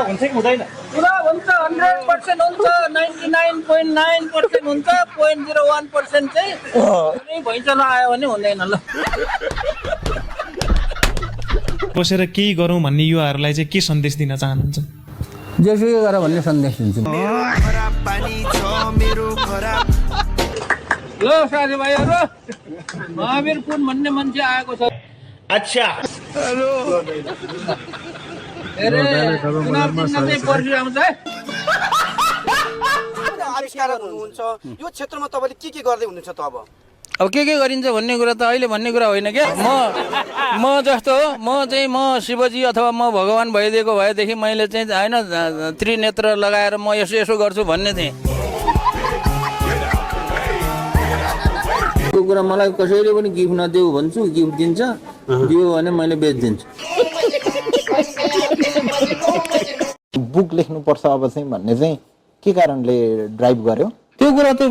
हुन्छ कि हुँदैन? पुरा हुन्छ 100% हुन्छ 99.9% हुन्छ 0.01% चाहिँ कुनै भैँचालो आयो भने हुँदैन ल बसेर केही गरौँ भन्ने युवाहरूलाई चाहिँ के सन्देश दिन चाहनुहुन्छ? जेसुकै गर भन्ने सन्देश दिन्छु ल साथीभाइहरू महावीर पुन भन्ने मान्छे आएको छ अच्छा हेलो चुनाव चिन्ह चाहिँ पर्सि आउँछ है आविष्कारक हुनुहुन्छ यो क्षेत्रमा तपाईँले के गर्दै हुनुहुन्छ त अब के गरिन्छ भन्ने कुरा त अहिले भन्ने कुरा होइन क्या म जस्तो हो म शिवजी अथवा म भगवान भइदिएको भएदेखि मैले चाहिँ होइन त्रिनेत्र लगाएर म यसो यसो गर्छु भन्ने थिएँ त्यो कुरा मलाई कसैले पनि गिफ्ट नदेऊ भन्छु गिफ्ट दिन्छ दियो भने मैले बेचिदिन्छु बुक लेख्नुपर्छ अब चाहिँ भन्ने चाहिँ के कारणले ड्राइभ गर्यो? त्यो कुरा त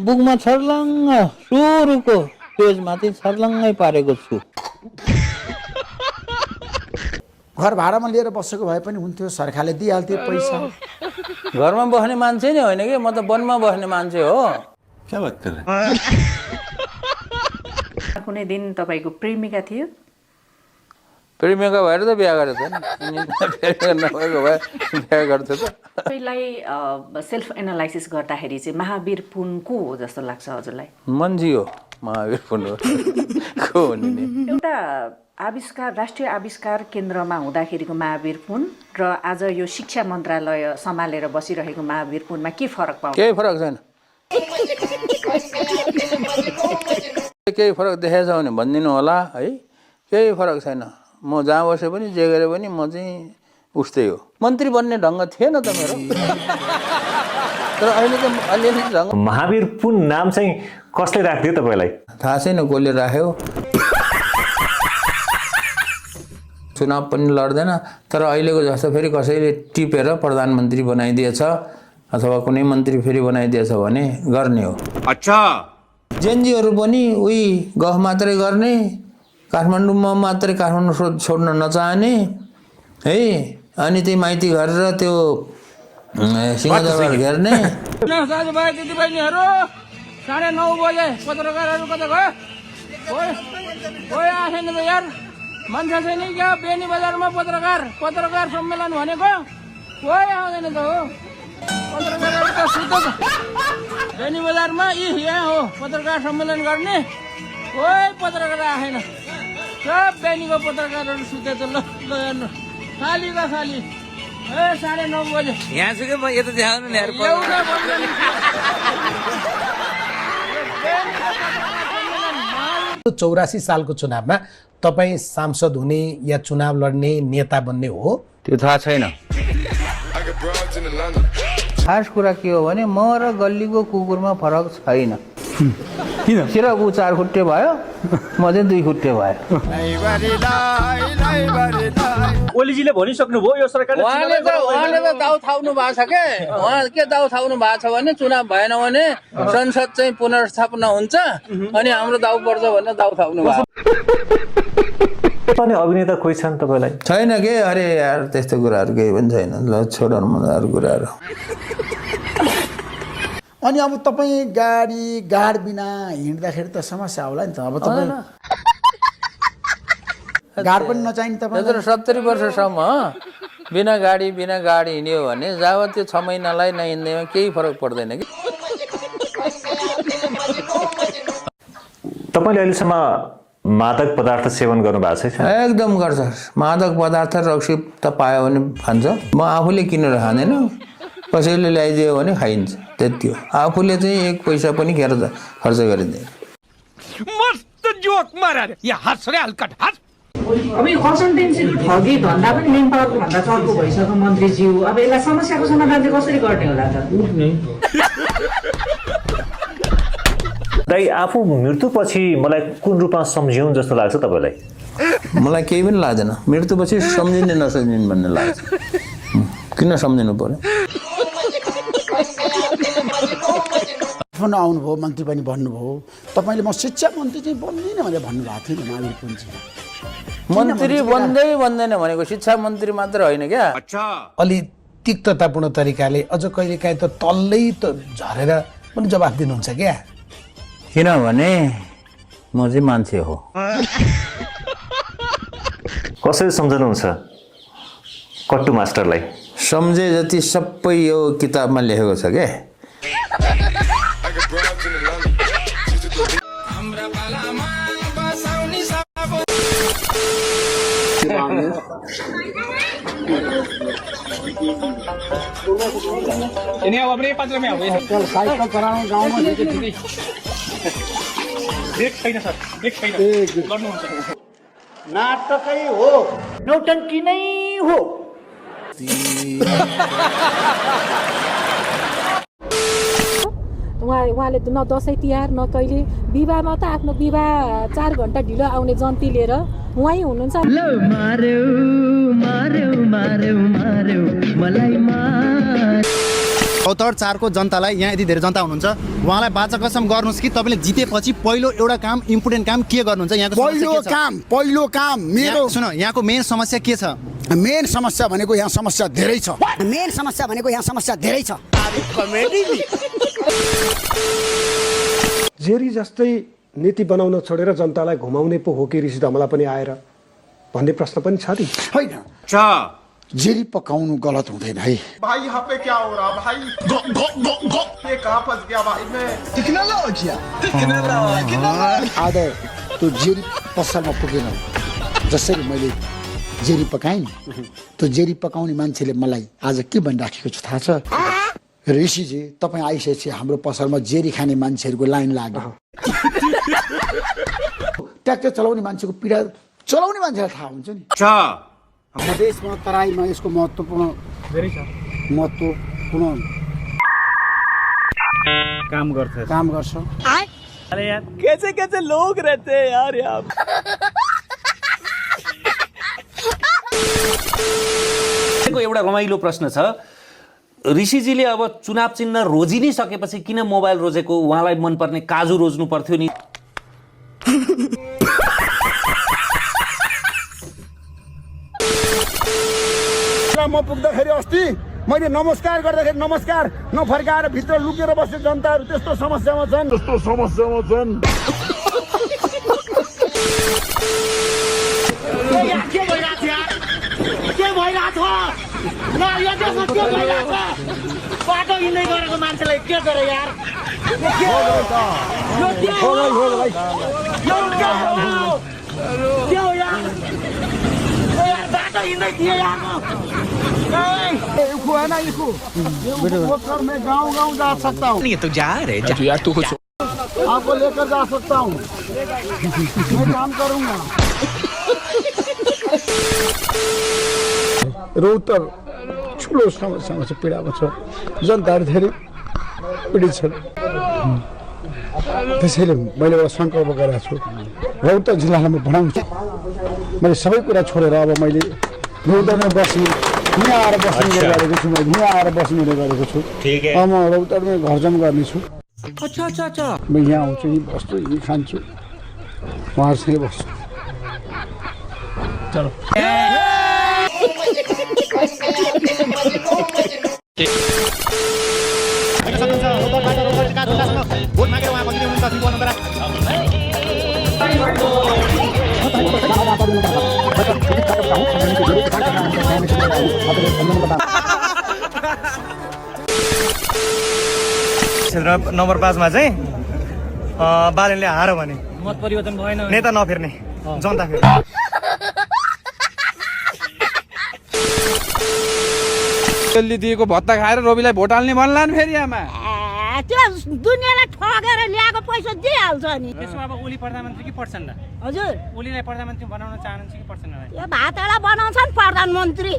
बुकमा छर्लङ्ग सुरुको पेजमाथि छर्लङ्गै पारेको छु घर भाडामा लिएर बसेको भए पनि हुन्थ्यो सरकारले दिइहाल्थ्यो पैसा घरमा बस्ने मान्छे नै होइन कि म त वनमा बस्ने मान्छे हो क्या बात कर रहे? कुनै दिन तपाईँको प्रेमिका थियो? प्रेमिका भएर त बिहा गरेको थिएन प्रेमिका नभएको भए बिहा गर्थ्यो त तपाईँलाई सेल्फ एनालाइसिस गर्दाखेरि चाहिँ महावीर पुन को हो जस्तो लाग्छ हजुरलाई? मन्जी हो महावीर पुन हो को हुने नि एउटा आविष्कार राष्ट्रिय आविष्कार केन्द्रमा हुँदाखेरिको महावीर पुन र आज यो शिक्षा मन्त्रालय सम्हालेर बसिरहेको महावीर पुनमा के फरक पाउँछ? केही फरक छैन केही फरक देखेछ भने भनिदिनु होला है केही फरक छैन म जहाँ बसे पनि जे गरे पनि म चाहिँ उस्तै हो मन्त्री बन्ने ढङ्ग थिएन त मेरो तर अहिले त अलिअलि ढङ्ग महावीर पुन नाम चाहिँ कसले राखिदियो तपाईँलाई? थाहा छैन कसले राख्यो चुनाव पनि लड्दैन तर अहिलेको जस्तो फेरि कसैले टिपेर प्रधानमन्त्री बनाइदिएछ अथवा कुनै मन्त्री फेरि बनाइदिएछ भने गर्ने हो अच्छा जेएनजीहरू पनि उही गफ मात्रै गर्ने काठमाडौँमा मात्रै काठमाडौँ छोड्न नचाहने है अनि त्यही माइती घर र त्यो सिंहदरबार घेर्ने साथीभाइ दिदीबहिनीहरू 9:30 बजे पत्रकारहरू कता गयो कोही आएन त यार मान्छे छैन क्या बेनी बजारमा पत्रकार सम्मेलन भनेको कोही आउँदैन त हो पत्रकारहरू त सुत्छ बेनी बजारमा यहाँ हो पत्रकार सम्मेलन गर्ने कोही पत्रकार आएन सब बेनीको पत्रकारहरू सुते त ल हेर्नु खाली त खाली 9:30 बजे यहाँ सुके म यता देखाउनु नि 84 सालको चुनावमा तपाईँ सांसद हुने या चुनाव लड्ने नेता बन्ने हो? त्यो थाहा छैन खास कुरा के हो भने म र गल्लीको कुकुरमा फरक छैन किन सिरक ऊ 4 खुट्टे भयो म चाहिँ 2 खुट्टे भयो ओलीजीले भनिसक्नुभयो यो सरकारले उहाँले त दाउ थाउनु भएको छ के उहाँ के दाउ थाउनु भएको छ भने चुनाव भएन भने संसद चाहिँ पुनर्स्थापना हुन्छ अनि हाम्रो दाउ पर्छ भनेर दाउ थाउनु भएको अनि अभिनेता कोही छन् तपाईँलाई? छैन के अरे यार त्यस्तो कुराहरू केही पनि छैन ल छोड्नु मन अरू कुराहरू अनि अब तपाईँ गाड बिना हिँड्दाखेरि त समस्या होला नि त अब तपाईँ गाड पनि नचाहिने तपाईँ 70 वर्षसम्म बिना गाडी हिँड्यो भने जब त्यो 6 महिनालाई नहिँड्दैमा केही फरक पर्दैन कि तपाईँले अहिलेसम्म मादक पदार्थ सेवन गर्नु भएको छ? एकदम गर्छ मादक पदार्थ रक्सी त पायो भने खान्छ म आफूले किनेर खाँदैन कसैले ल्याइदियो भने खाइन्छ त्यति हो आफूले चाहिँ 1 पैसा पनि खर्च गरिँदैन मस्त जोक मारा रे या हँस रे हल्कट हँस अब यो कन्सल्टेन्सीको ठगी धन्दा पनि मेन पावरको भन्दा चर्को भइसक्यो मन्त्रीज्यू अब यसलाई समस्याको समाधान चाहिँ कसरी गर्ने होला त? दाइ आफू मृत्युपछि मलाई कुन रूपमा सम्झिउन् जस्तो लाग्छ तपाईँलाई? मलाई केही पनि लाग्दैन मृत्युपछि सम्झिने नसम्झिने भन्ने लाग्छ किन सम्झिनु पर्यो आउनुभयो मन्त्री पनि भन्नुभयो तपाईँले म शिक्षा मन्त्री चाहिँ बन्दिनँ भनेर भन्नुभएको थियो नि महावीर पुनजी मन्त्री बन्दैन भनेको शिक्षा मन्त्री मात्र होइन क्या अलि तिक्ततापूर्ण तरिकाले अझ कहिलेकाहीँ त तल्लै त झरेर पनि जवाफ दिनुहुन्छ क्या। किनभने म चाहिँ मान्छे हो। कसरी सम्झनुहुन्छ कट्टु मास्टरलाई? सम्झे जति सबै यो किताबमा लेखेको छ क्या। नाटकै हो, नौटङ्की नै हो। उहाँले न दसैँ तिहार न कहिले विवाहमा त आफ्नो विवाह 4 घन्टा ढिलो आउने जन्ती लिएर उहाँ हुनुहुन्छ। चौतड 4 को जनतालाई यहाँ यति धेरै जनता हुनुहुन्छ, उहाँलाई बाचा कसम गर्नुहोस् कि तपाईँले जितेपछि पहिलो एउटा काम इम्पोर्टेन्ट काम के गर्नुहुन्छ? यहाँको पहिलो काम मेरो सुन, यहाँको मेन समस्या के छ? मेन समस्या भनेको यहाँ समस्या धेरै छ। जेरी जस्तै नीति बनाउन छोडेर जनतालाई घुमाउने पो हो कि ऋषि धमला पनि आएर भन्ने प्रश्न पनि छ नि। होइन, जेरी पकाउनु गलत हुँदैन है। भाई यहाँ पे क्या हो रहा भाई? ये कहाँ फंस गया भाई मैं? आज त्यो जेरी पसलमा पुगेन, जसरी मैले जेरी पकाएँ नि, त्यो जेरी पकाउने मान्छेले मलाई आज के भनिराखेको छ थाहा छ? ऋषिजी, तपाईँ आइसकेपछि हाम्रो पसलमा जेरी खाने मान्छेहरूको लाइन लाग्यो। ट्र्याक्टर चलाउने मान्छेको पीडा चलाउने मान्छेलाई थाहा हुन्छ नि। देशमा तराईमा यसको महत्त्वपूर्ण काम गर्छ। अरे यार कैसे कैसे लोग रहते हैं यार यहाँ। एउटा रमाइलो प्रश्न छ, ऋषिजीले अब चुनाव चिन्ह रोजि नै सकेपछि किन मोबाइल रोजेको? उहाँलाई मनपर्ने काजु रोज्नु पर्थ्यो नि। म पुग्दाखेरि अस्ति मैले नमस्कार गर्दाखेरि नमस्कार नफर्काएर भित्र लुकेर बस्ने जनताहरू त्यस्तो समस्यामा छन्। बाटो हिँड्दै गरेको मान्छेलाई के गरे यार? बाटो हिँड्दै थिए यार। मैं गाँव जा सकता हूँ। नहीं तो जा रहे यार, तू कुछ आपको लेकर जा सकता हूँ, मैं काम करूँगा। रौतर ठुलो समस्यामा छ, पीडामा छ, जनताहरू धेरै पीडित छन्। त्यसैले मैले एउटा सङ्कल्प गरेको छु, रौतर जिल्लालाई म बनाउँछु। मैले सबै कुरा छोडेर अब मैले रौतरमा बस्ने, यहाँ आएर बस्ने गरेको छु। अब म रौतरमै घर जम गर्नेछु। म यहाँ आउँछु, यहीँ बस्छु, यहीँ खान्छु, उहाँहरूसँगै बस्छु। चलो भोट मागेर उहाँ मन्त्री हुनुहुन्छ, फोन नम्बर क्षेत्र नम्बर 5 मा चाहिँ बालनले हार भने मत परिवर्तन भएन, नेता नफेर्ने, जनता फेर्ने। दिएको भत्ता खाएर रविलाई भोट हाल्ने भन्ला नि फेरि आमा। त्यो दुनियाँलाई ठगेर ल्याएको पैसा दिइहाल्छ नि। त्यसो अब ओली प्रधानमन्त्री कि पर्छन्? हजुर, ओलीलाई प्रधानमन्त्री बनाउन चाहनुहुन्छ कि पर्छन्? यो भातलाई बनाउँछन् प्रधानमन्त्री।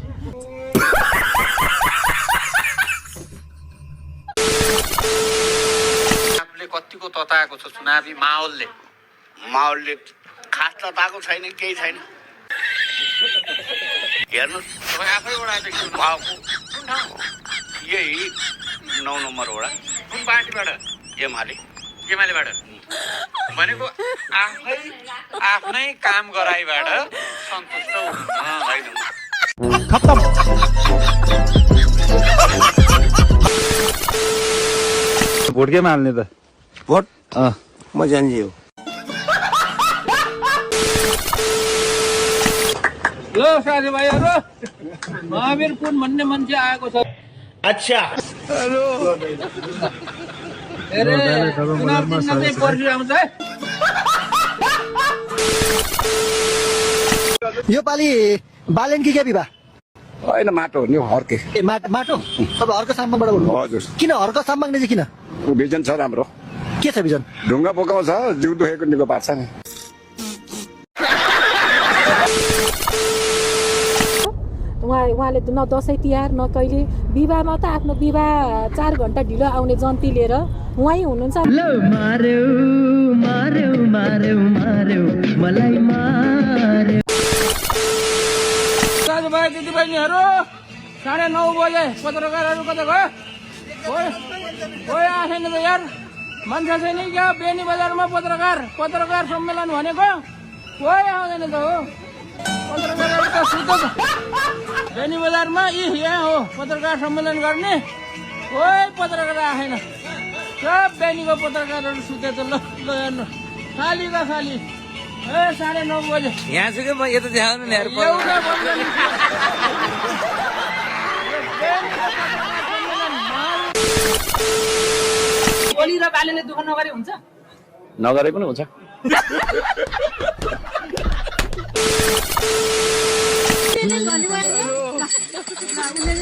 कतिको तताएको छ चुनावी माहौलले खास तताएको छैन, केही छैन। हेर्नुहोस्, तपाईँ आफै वडा भएको यही 9 नम्बर वडा। कुन पार्टीबाट? एमालेबाट भनेको आफ्नै काम गराइबाट सन्तुष्ट हुनु होइन। भोट केमा हाल्ने त? भोट म जान्छु हो। ल साथीभाइहरू, महावीर पुन भन्ने मान्छे आएको छ। अच्छा चुनाव चिन्ह चाहिँ पर्सि आउँछ है। यो पालि बालेन कि के विवाह? होइन माटो हो नि हर्के। ए माटो? अब हर्क साम्बाङबाट बोल्नु? हजुर। किन हर्क साम्बाङले चाहिँ किन? भिजन छ राम्रो। के छ भिजन? ढुङ्गा बोकाउँछ, जिउ दुखेको निको पार्छ नि। उहाँले न दसैँ तिहार न कहिले विवाहमा त आफ्नो विवाह 4 घन्टा ढिलो आउने जन्ती लिएर उहाँ हुनुहुन्छ। दाजुभाइ दिदीबहिनीहरू, 9:30 बजे पत्रकारहरू कता गयो? कोही आएन त यार, मान्छे छैन क्या? बेनी बजारमा पत्रकार सम्मेलन भनेको कोही आउँदैन त हो। पत्रकारहरू त सुत्छ त बेनी बजारमा। यहाँ हो पत्रकार सम्मेलन गर्ने, कोही पत्रकार आएन। सब बेनीको पत्रकारहरू सुते त। ल हेर्नु खाली त खाली। 9:30 बजे यहाँ छु कि म यता देखाउनु नि यार। ओली र बालेले दुःख नगरे हुन्छ? नगरे पनि हुन्छ।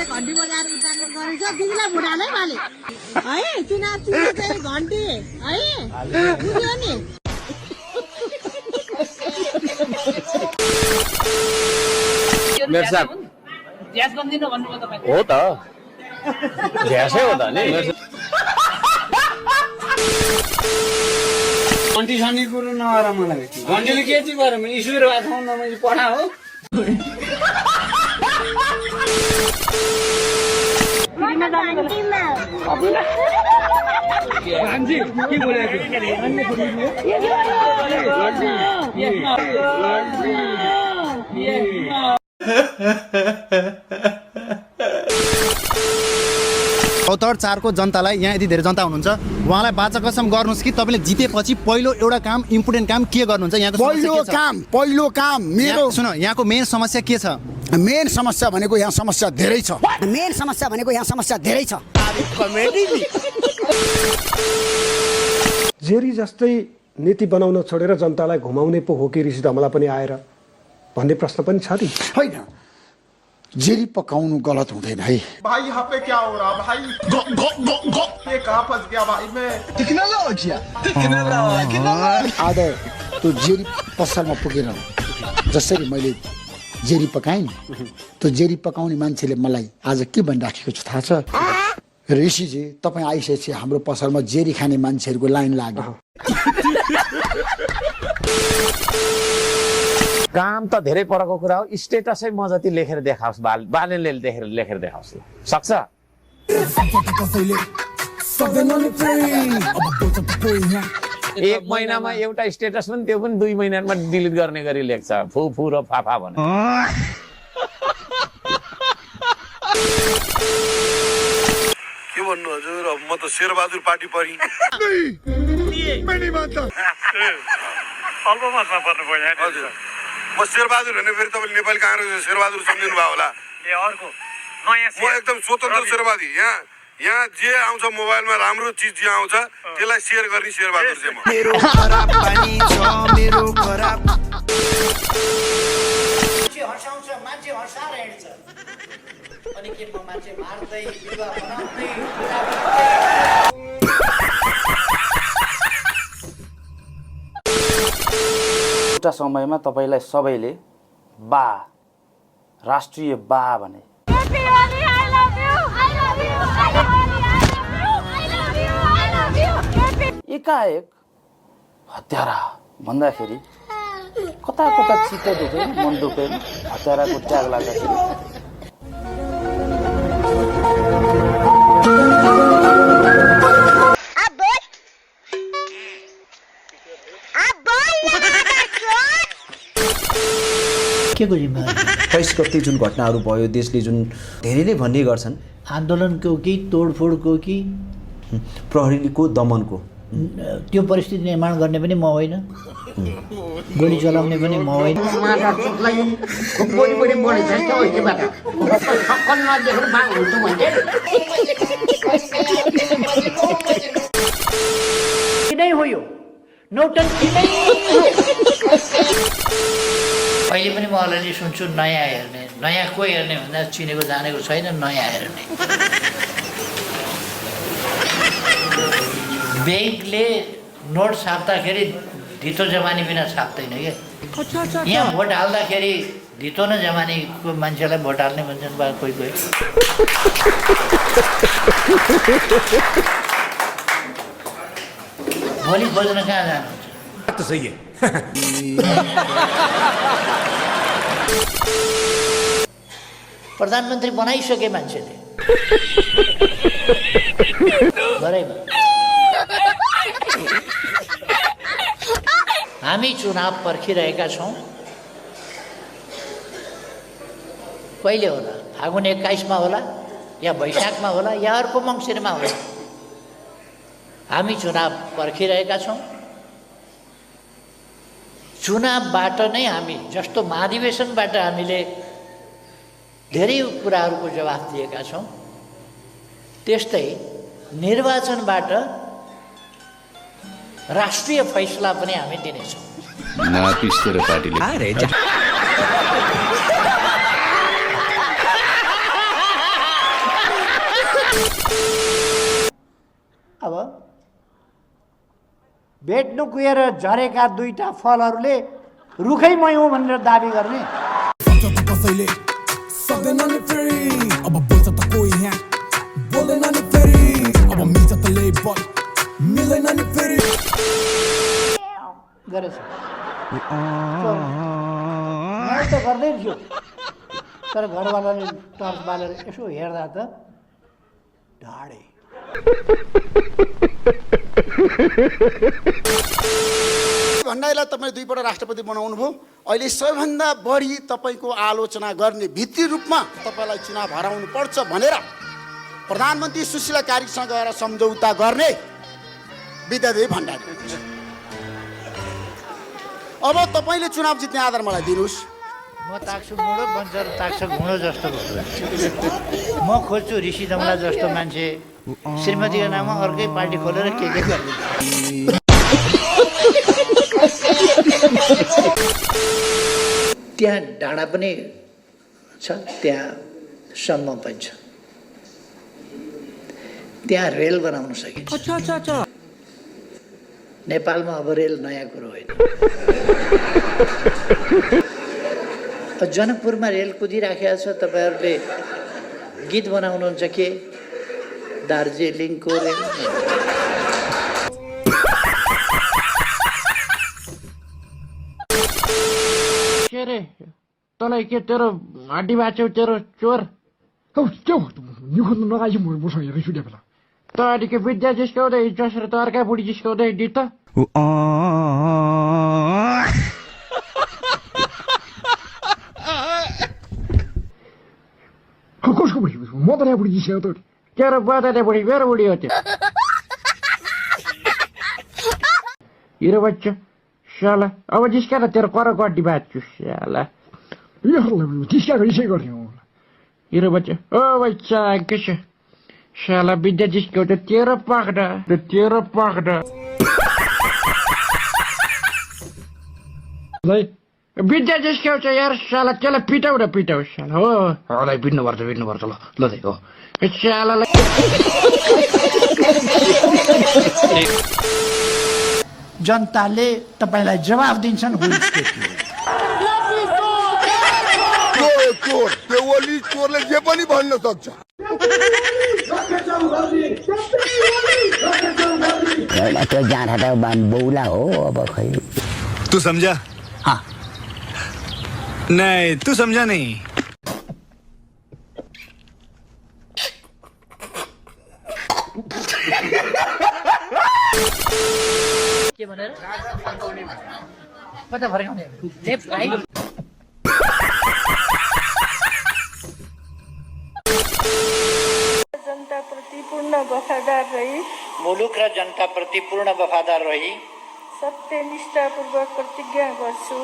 घन्टी बजाएर उचार्नु गरेछ दिदीलाई भुटानै बाले है। चुनाव चिन्ह चाहिँ घन्टी है, बुझ्यो नि? मेरो साहब ग्यास गरिदिनु भन्नुभयो तपाईँ? हो त, झ्यासै हो त नि। घन्टी छान्ने कुरो नगर मलाई। घन्टीले के चाहिँ गरौँ? ईश्वरवाद ठाउँमा मैले पढा हो। के बोलेको? चौतहट 4 को जनतालाई, यहाँ यति धेरै जनता हुनुहुन्छ, उहाँलाई बाचा कसम गर्नुहोस् कि तपाईँले जितेपछि पहिलो एउटा काम इम्पोर्टेन्ट काम के गर्नुहुन्छ? यहाँको पहिलो काम मेरो सुन, यहाँको मेन समस्या के छ? मेन समस्या भनेको यहाँ समस्या धेरै छ। जेरी जस्तै नीति बनाउन छोडेर जनतालाई घुमाउने पो हो कि ऋषि धमला पनि आएर भन्ने प्रश्न पनि छ नि। होइन, जेरी पकाउनु गलत हुँदैन है। भाई यहाँ पे क्या हो रहा भाई? ये कहाँ फंस गया भाई मैं? टेक्नोलॉजी आज त्यो जेरी पसलमा पुगेर जसरी मैले जेरी पकाएँ नि, त्यो जेरी पकाउने मान्छेले मलाई आज के भनिराखेको छ थाहा छ? ऋषिजी, तपाईँ आइसकेपछि हाम्रो पसलमा जेरी खाने मान्छेहरूको लाइन लाग्यो। काम त धेरै परको कुरा हो। स्टेटसै म जति लेखेर देखाओस्, बालेनले लेखेर देखाओस्। सक्छ? एक महिनामा एउटा स्टेटस पनि, त्यो पनि 2 महिनामा डिलिट गर्ने गरी लेख्छ। फु र फाफा भने। के भन्नु हजुर? अब म त शेरबहादुर पार्टी परि अल्पमतमा पर्नु पर्यो हजुर। म शेरबहादुर भने फेरि तपाईँले नेपाली काङ्ग्रेस शेरबहादुर सम्झिनु भयो होला। अर्को म एकदम स्वतन्त्र शेरबहादी। यहाँ जे आउँछ मोबाइलमा राम्रो चिज जे आउँछ त्यसलाई सेयर गर्ने शेरबहादुर चाहिँ म। एउटा समयमा तपाईँलाई सबैले बा, राष्ट्रिय बा भने एकाएक हत्यारा भन्दाखेरि कता चित्त दुखेन, मन दुखेन? हत्याराको ट्याग लाग्दाखेरि के को जिम्मेवारी? 22 गते जुन घटनाहरू भयो, देशले जुन धेरै नै भन्ने गर्छन्, आन्दोलनको कि तोडफोडको कि प्रहरीको दमनको त्यो परिस्थिति निर्माण गर्ने पनि म होइन, गोली चलाउने पनि म होइन। नै हो यो नौटङ्की नै हो। अहिले पनि म अलरेडी सुन्छु नयाँ हेर्ने, नयाँ को हेर्ने भन्दा चिनेको जानेको छैन, नयाँ हेर्ने। ब्याङ्कले नोट छाप्दाखेरि धितो जमानी बिना छाप्दैन क्या। यहाँ भोट हाल्दाखेरि धितो न जमानीको मान्छेलाई भोट हाल्ने भन्छन् बा कोही कोही। भोलि खोज्न कहाँ जानुहुन्छ? सही है। प्रधानमन्त्री बनाइसके मान्छेले गरेमा हामी चुनाव पर्खिरहेका छौँ। कहिले होला? फागुन 21मा होला या वैशाखमा होला या अर्को मङ्सिरमा होला। हामी चुनाव पर्खिरहेका छौँ। चुनावबाट नै हामी जस्तो महाधिवेशनबाट हामीले धेरै कुराहरूको जवाफ दिएका छौँ, त्यस्तै निर्वाचनबाट राष्ट्रिय फैसला पनि हामी दिनेछौँ। अब भेट्नु गएर झरेका दुईटा फलहरूले रुखै मै हुँ भनेर दाबी गर्ने। गरेछ त गर्दै थियो, तर घरवालाले टर्च बालेर यसो हेर्दा त ढाडे। भण्डारीलाई तपाईँ 2 पल्ट राष्ट्रपति बनाउनु भयो। अहिले सबैभन्दा बढी तपाईँको आलोचना गर्ने भित्री रूपमा तपाईँलाई चुनाव हराउनु पर्छ भनेर प्रधानमन्त्री सुशीला कार्कीसँग गएर सम्झौता गर्ने विद्यादेवी भण्डारी। अब तपाईँले चुनाव जित्ने आधार मलाई दिनुहोस्। म ताक्छु मुडो बन्चर ताक्छ घुँडो जस्तो म खोज्छु ऋषि दमला जस्तो मान्छे श्रीमतीको नाममा अर्कै पार्टी खोलेर के गर्ने। त्यहाँ डाँडा पनि छ, त्यहाँ सम्म पनि छ, त्यहाँ रेल बनाउन सकिन्छ। नेपालमा अब रेल नयाँ कुरो होइन। जनकपुरमा रेल कुदिराखेको छ, तपाईँहरूले गीत बनाउनुहुन्छ के दार्जिलिङको रेल। के रे तँलाई के तेरो हड्डी बाँच्यो तेरो चोर त अलिक विद्या जिस्काउँदै जसरी त अर्का बुढी जिस्काउँदै दि त। कसको बुढी? म त यहाँ बुढी जिस्काउ त तेरो बदाले बुढी मेरो बुढी हो त्यो। हिरो बच्चा साला अब जिस्का न तेरो कर गड्डी बाँच्छु साला। जिस्काएको यसै गर्ने हो हिरो बच्चा। ओ बच्चा के छ साला विद्या जिस्काउँछ तेरो पाख्दा तेरो पाख्दा। विद्या जिस्काउँछ यार साला, त्यसलाई पिटाउ न पिटाउ साला। हो हलाई पिट्नुपर्छ ल ल दाइ हो सालालाई। जनताले तपाईँलाई जवाफ दिन्छन्। त्यो ओली चोरले जे पनि भन्न सक्छ। त्यो जाँडा त बौला हो अब खै। तू समझा? हाँ। नहीं तू समझा नहीं। के भनेर कता फर्काउने? Left right. जनता जनताप्रति पूर्ण वफादार रही मुलुक र जनताप्रति पूर्ण वफादार रही सत्यनिष्ठापूर्वक प्रतिज्ञा गर्छु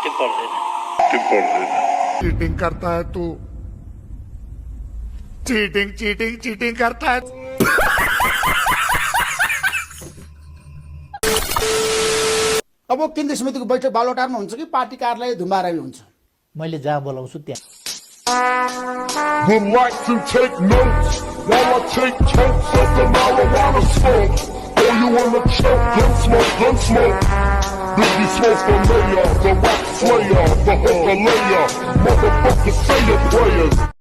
त्यो पर्दैन चीटिंग करता है तू चीटिंग करता है अब केन्द्रीय समितिको बैठक बालुवाटारमा हुन्छ कि पार्टी कार्यालय धुम्बारामै हुन्छ मैले जहाँ बोलाउँछु त्यहाँ Would like to take notes while I take totes of the marijuana smoke. Oh, you wanna choke? Gun smoke. Biggie Smoke the mayor, the rap slayer, the hooker layer. Motherfucker, say your prayers.